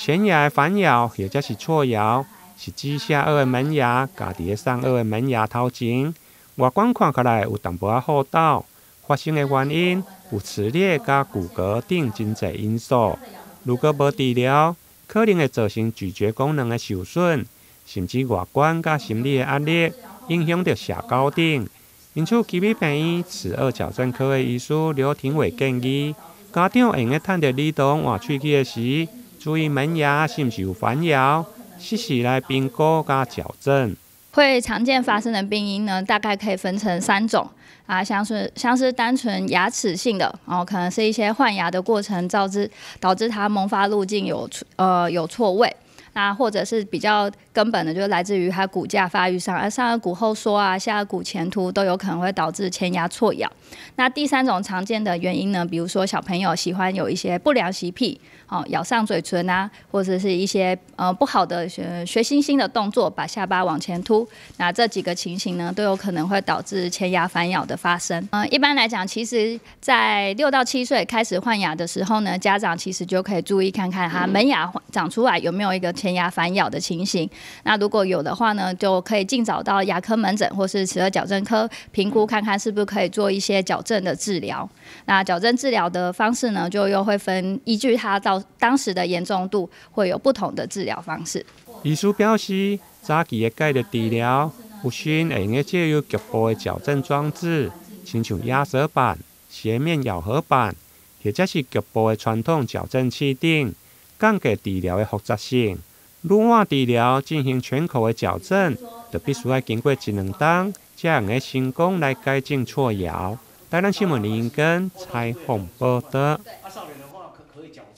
前牙的反咬或者是錯咬，是指下顎的門牙共佇咧上顎的門牙頭前，外觀看起來有淡薄仔厚斗。發生的原因有齒列佮骨骼等真濟因素。如果無治療，可能會造成咀嚼功能的受損，甚至外觀佮心理的壓力，影響著社交等。因此，旗美病院齒顎矯正科的醫師劉廷偉建議，家長會用得趁著兒童換喙齒的時，注意門牙是毋是有反咬，適時來評估佮矯正。會常見發生的病因呢，大概可以分成三種啊，像是單純牙齒性的哦，可能是一些換牙的過程導致它萌發路徑有錯位。那或者是比較根本的，就來自於它骨架發育上，而上顎骨後縮啊，下顎骨前凸都有可能會導致前牙錯咬。那第三種常見的原因呢，比如說小朋友喜歡有一些不良習癖，哦，咬上嘴唇啊，或者是一些不好的學猩猩的動作，把下巴往前凸。那這幾個情形呢，都有可能會導致前牙反咬的發生。一般來講，其實在6到7歲開始換牙的時候呢，家長其實就可以注意看看他門牙長出來有沒有一個前牙反咬的情形。那如果有的話呢，就可以盡早到牙科門診或是齒顎矯正科評估，看看是不是可以做一些矯正的治療。那矯正治療的方式呢，就又會分依據它到當時的嚴重度，會有不同的治療方式。醫師表示，早期的介入治療，有時會用得藉由局部的矯正裝置，親像壓舌板、斜面咬合板，或者是局部的傳統矯正器等，降低治療的複雜性。如果治療進行全口的矯正，就必須愛經過一兩冬，才會用成功來改正錯咬。台南新聞林根採訪報導。